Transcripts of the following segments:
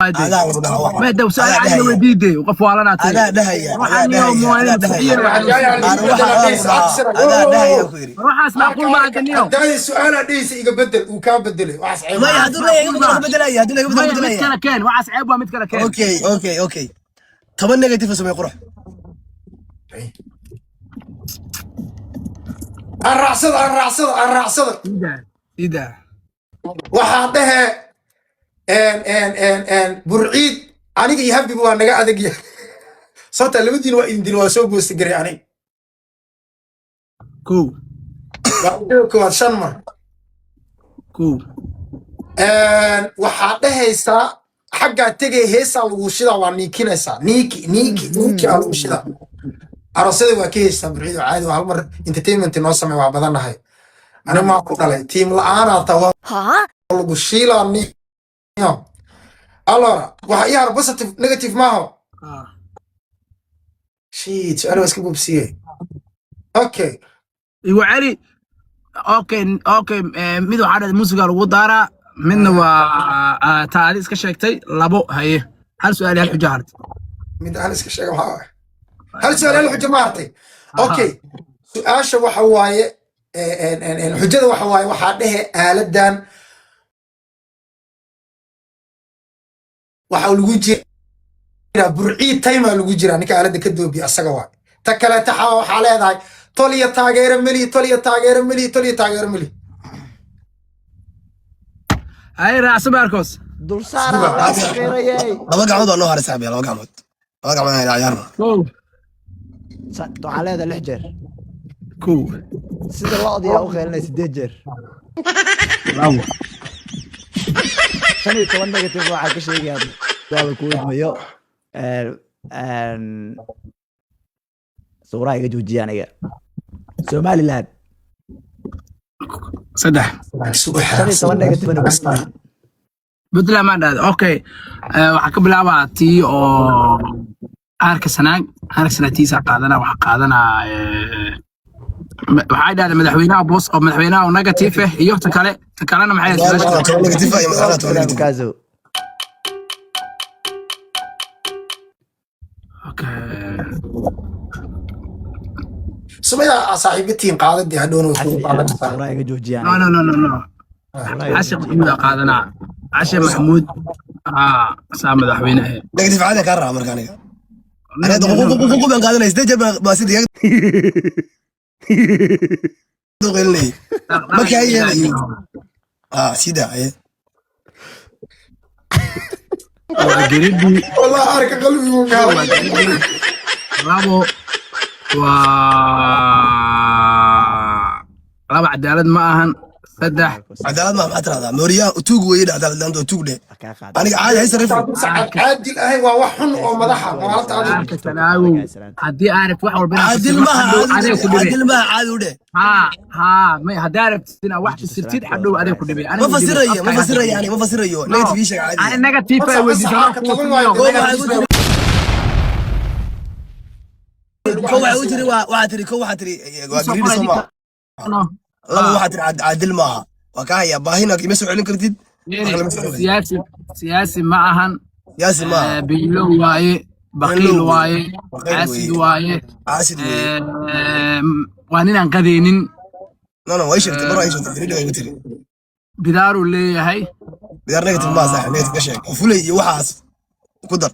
Adaa lagu dhahaa wax. Ma daw su'aal Adaa caadi dhahaya. weydiiday, qof waalanaatay. Adaa dhahaya, adaa Waxaan iyo dhahaya, muwaalin adaa dhahaya. maskaxiyan waxaan Aan waxa adaa lagu dhahaa, adaa dhahaya ku yidhi. Waxaas macquul ma adaniyo. Haddaay su-aalaa dhehaysa iga bedel, uu kaa bedelay, waxaas ceeb. Maya, hadduu leeyahay iga bedel, bedelaya, hadduu leeyahay iga bedel, Maya, mid bedelaya. kale keen. Waxaas ceeb waa, mid kale keen. Okay, 10 negative samee, qurux. Aan raacsada, aan raacsada, aan raacsada. Ida ida. Waxaa dhehe Burciid, aniga iyo Habiba waa naga adag yahay, sababtaa labadiina waa idin dil, waa soo goosta garay aniga. Kow. Waa ujeeda koowaad, shan mar. Kow. Waxaa dhehaysaa xaggaa tegay, heesaa lagu shidaa, waa niikinaysaa, niiki niiki niiki aa lagu shidaa. Aroosyada waa ka heystaa Burciid oo caadi waa, hal mar entertainment noo samey, waa badannahay. Ani maa ku dhalay tiim la'aanaa taa, waa lagu shiilaa niyo. Allora, waxa ii har positive, negative maaho. Ah. Shit, su-aal waa iska bubsiye. Okay. Igu celi. Okay, mid waxaa dhahday muusiga lagu daaraa, midna waa taa adi iska sheegtay. Labo haye, hal su'aal iyo hal xujo hartay. Mid aan iska sheega waxaa waaye hal su-aal hal xujo ma hartay. Okay, su-aasha waxa waaye xujada waxa waaye, waxaa dhehe aaladan waxa lagu jiraa Burciid taymaa lagu jiraa, ninka aaladda ka doobiya asaga waay. Ta kaleeta waxaa leedahay tol iyo taageero meli, tol iyo taageero meli, tol iyo taageero meli. Haye, raacso Marcos. Dulsaara waa shaqeynayay. Laba gacmood waa noo haray, saaxiib, laba gacmood, laba gacmood aan ciyaarno. Kow. Waxaa leedahay lix jeer. Kow. Sida lo'diyaa u qeylinay sideed jeer. Labo. 15 negative waxaa ka sheegaya daala ku idmayo. Sawiraha iga joojiya aniga. Somaliland. Saddex. 15 negative na. Puntland maan dhahday. Okay, waxaa ka bilaabaa tii oo aarka Sanaag, aarka Sanaag tiisa qaadana, waxaa qaadanaa waxay dhahday madaxweynaha boos oo madaxweynaha oo negative ah iyo ta kale, ta kalena maxay ahayd su-aasha? 10 negative iyo madaxweynaha 10 negative. Kaazo. Okay. Sumaya saaxiibatiin qaadadii hadhowna way kugu qaadanaysaa. Sawiraha iga joojiya No. aniga. No, no, no, no. Sawiraha iga Cashe joojiya. Maxamuud aa qaadanaa, Cashe Maxamuud saa madaxweyne. Negative caadi kaa rabaa marka aniga. Aniga hadda ququq baan qaadanaya, sideed jeer baa si digaag u qeylinayay. Ma kaa yeelayo. Ah, sida haye. Waa Geridi. Wallah, arka qalbigu Waa gaalay. Geridi. Labo waa laba, cadaalad ma ahan. Saddex. Cadaalad ma maxaa tirahdaa? Mooriyaha tuug weeye, cadaalad la'aanta waa tuug dheh. Kaa qaad. Aniga caadi haysa rifle. Caadil ahayn waa wax xun oo madaxa maalinta adiga. Arka Sanaagow, haddii aad rabtid wax walba inaad Caadil fasirto, maaha. Hadhow Caadi adiga u ku dheh. dhibay. Caadil maaha, caadi u dheh. Ha may, haddii aad rabtid inaad wax fasirtid, hadhow adiga ku dhibay. Ma Aniga fasirayo, ma fasirayo, aniga ma fasirayo. Negative ii sheeg caadi. Ani negative ay weydiiso. Arka toban waayo. Kow waxaa igu tiri, kow waxaa igu tiri, waxaa tiri kow, waxaa tiri waa Gariiri soo maaha. Laba waxaa tiri caadil maaha, waa kaa hayaa, baahina ima soo celin kartid, wax kale ma soo celin. Siyaasi, siyaasi ma ahan. Siyaasi maaha. Biylo waaye, baqiil Beenlow waaye. Baqiil Caasid weeye. waaye. Caasid weeye. Waa ninaan qadaynin. No, way sheegtay mar, way sheegtay, Gariiri waa igu tiri. Bidaaruu leeyahay. Bidaar negative maaha, saaxiib, negative ka sheeg. Fulay iyo waxaas ku dar.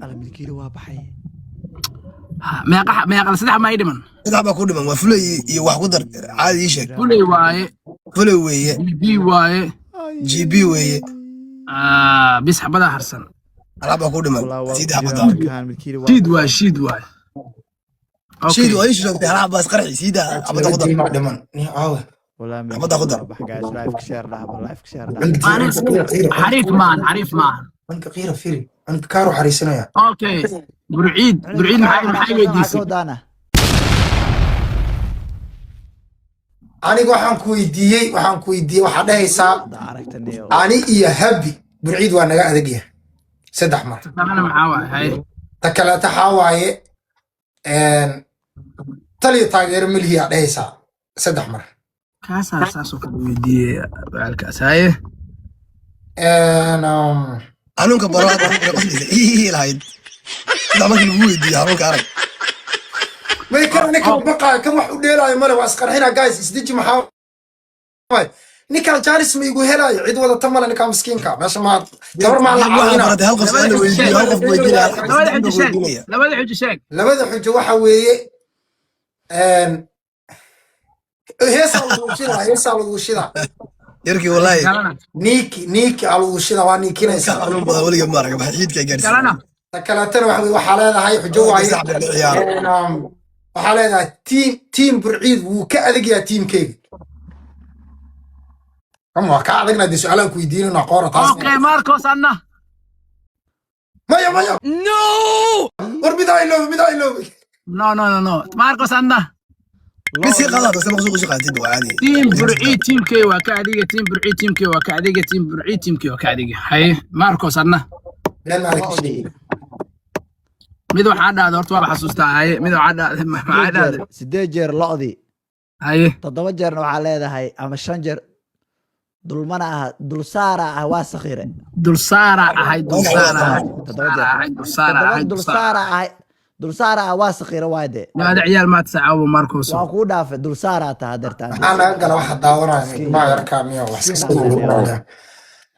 Alla, milkiili waa baxay. Meeqa meeqa? Saddex ma ii dhiman? Saddex baa ku dhiman, waa fulay iyo wax ku dar, caadi ii sheeg. Fulay waaye. Fulay weeye. B waaye. GB weeye. Bis xabadaa harsan. Alaab baa ku dhiman. Wallah, waa Sideed ku xabad. jiraa markaan milkiili waa. Shiid waaye, shiid waaye. Okay. Shiid waa ii sheegtay, hal xabaas qarxi, siida xabada ku dar. Tiimaa dhiman ni caawa. Wallah, Xabadda ku milkiili dar. waa baxay guys, live ka share dhaha, live ka share dhaha. Xariif maahan, xariif maahan. Anka qiira firi, anka kaaru xariisanaya. Okay, Burciid, Burciid, maxay Maxaa weydiisay? ka wadaana? Aniga waxaan ku weydiiyey, waxaa dhehaysaa Hadda aragtaniyo. ani iyo Habi Burciid waa naga adag yahay, saddex mar. Kalena maxaa waaye? Haye. Ta kaleeta waxaa waaye taliyo taageero melihi aa dhehaysaa, saddex mar. Kaasaa saasoo kale weydiiyey baalkaas. Haye. And, Xanuunka baro hadda, xanuunka qoslaysa ii lahayd sidaa markii lagu weydiiyo xanuunka arag. May kan ninkan baqaayo, kan wax u dheelaayo male, waa isqarxina. Guys, isdeji. Maxaa waay? Ninkan jaanis ma igu helaayo, cid wadata male. Ninkan miskiinka meesha ma gabar maa la Waxaa caawina. baratay hal qof su'aal la weydiiyo, hal qof weydiinaya, hal qof Labada xujo sheeg. weydiinaya. Labada xujo sheeg. Labada xujo waxa weeye, heesaa lagu shidaa, heesaa lagu shidaa. Yarkii wallahi. Galana. Niiki niiki aa lagu shidaa, waa ka niikinaysaa. Xanuun badan weliga ma arag, maxay xiidkaa gaarsiiyey? Galana. Ta kaleetana waxa weye, waxaa leedahay xujo waaye. Sax baa ciyaaro. Waxaa leedahay team Burciid wuu ka adegyaha teamkeyga. Kama waa ka adagna dee, su-aalaan ku weydiinana qoora taas. Okay, Marcos, anna. Maya, maya, no, war midaa iloobi, midaa iloobi. No, no, no, no, Marcos, anna. Mid sii qaadaad bas ma soo qaatid, waa caadi. Team Burciid teamkey waa ka adiga, team Burciid teamkey waa ka adiga, team Burciid teamkey waa ka adiga. Haye, Marcos, anna. Been maana ka sheegay. Mid waxaa dhahday, horta waa la xasuustaa. Haye, mid waxaa dhahday, maxaa 8 jeer dhahday? 8 jeer lo'dii. Haye. 7 jeerna waxaa leedahay ama 5 jeer dulmana ah, dulsaara ah, waa sakhire. Dulsaara ahay, dulsaara ahay. 7 jeer. Ahay, dulsaara 7 ahay, dulsaara. Dulsaara ahay, dulsaara ah, waa sakhire, waay dee. Yaada ciyaal maad sacaawo, Marcos. Waa kuu dhaafay, dulsaaraa taha deertaan. Maxaa naga gala waxa daawanaya ilmaha yarkaa miya wax iska soo.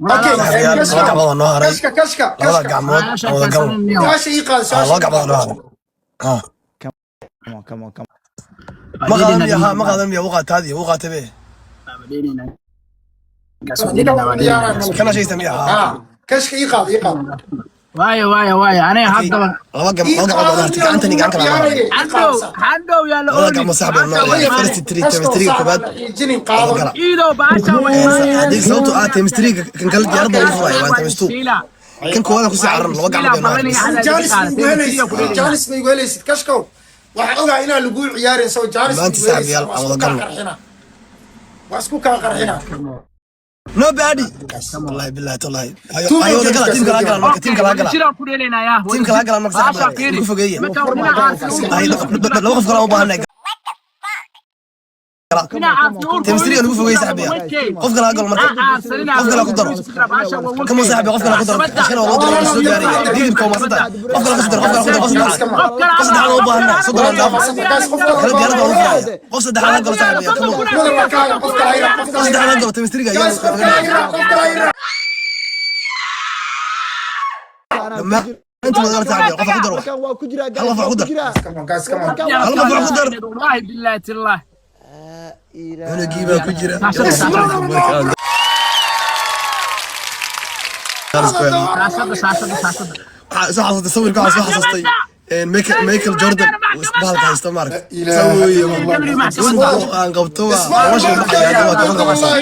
Okay. Saxbiyaal, laba gacmood oo noo haray. Kashka, kashka. Labada Kashka. gacmood aan wada galno. Su-aasha ii qaad. Ah, laba Su-aasha. gacmood oo noo haray. Ah. Come on, come on, come Ma qaadan miya? Ha, ma qaadan miya? Wuu qaataadi, wuu qaatay be. Kana shaysta miya? Ha. Ah, kashka ii qaad, ii qaad. Waaya, waaya, waaya, aniga haddaba. Laba gacmood, laba gacmood oo noo hartay, gacantani gacan kale noo haray. Hadhow, hadhow yaa la Labada oolin. gacmood sax bay noo haray. First three times three koobaad. Jinin Wada qaado. gala. Iidow baasha way. Haddii sababtu ah times three kan kale diyaaradda lagu furayo waa times two. Kan koowaad ku sii cararno, laba gacmood bay noo haray. Jaanis ma igu helaysid, jaanis ma igu helaysid. Kashkow, waxaan ogaa inaan laguu ciyaarin, soo jaanis ma Maanta igu helaysid. saaxiibayaal, Waa aan isku wada kaa galno. qarxina, waa isku kaa qarxina. No badi, wallahi billahi tallahi. Two Ayo wada gala, teamka laga gala marka, teamka laga gala. Jiraan ku dheelaynaya. Teamka laga gala marka, saaxiib, ku fogeeya. Ay, laba qof kale aan u baahanay. Times three lagu fogeeyay, saaxiibayaal. Qof kale ha galo marka, qof kale ha ku daro. Kama saaxiib, qof kale ha ku daro. Kashkana waa loo daro, soo gaaraya didibka waa maasanta. Qof kale ku daro, qof kale ku daro, qof saddexaad, qof saddexaad oo u baahanay, 30 aan dhaafo kale diyaaradda waa lagu furaya. Qof saddexaad ha galo, saaxiibayaal, come on. Mudan waa kaaga, qof kale hayra, qof Qof kale saddexaad hayra. ha galo times three. Guys, qof kale hayra, qof kale hayra. Dhammaan inta wada gala, saaxiibayaal, qof ha ku daro wax. Markaan waa ku jiraa. Hal qof ha ku dar. Come on, guys, come on. Hal qof wax ku dar. Wallahi billahi tillah. Cunugii baa ku jira. Shaashada, shaashada, shaashada. Waxaa soo xasuustay sawirka, waxaa soo xasuustay Michael Jordan bahalka haysta, maaragta. Aan qabto waa noloshu nacaya, hadda waa gaban qabansaa.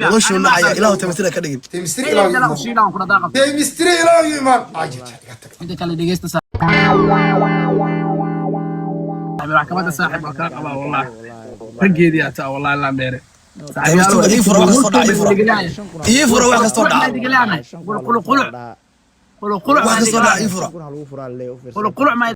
Noloshu nacaya, ilaahu times three ka dhigin. Times three ilaa imaan, times three ilaa imaan. Ay, iga tag. Inta kale dhegeysta saaxiib, maxkamadda saaxiib waa kala qabaa, wallahi raggeedii ataa, wallahi laan dheere. Times two ii fura, wax kastoo dhaca ii fura, ii fura wax kastoo dhaca. Quluquluc Wax kastoo dhaca ii fura. quluquluc ma.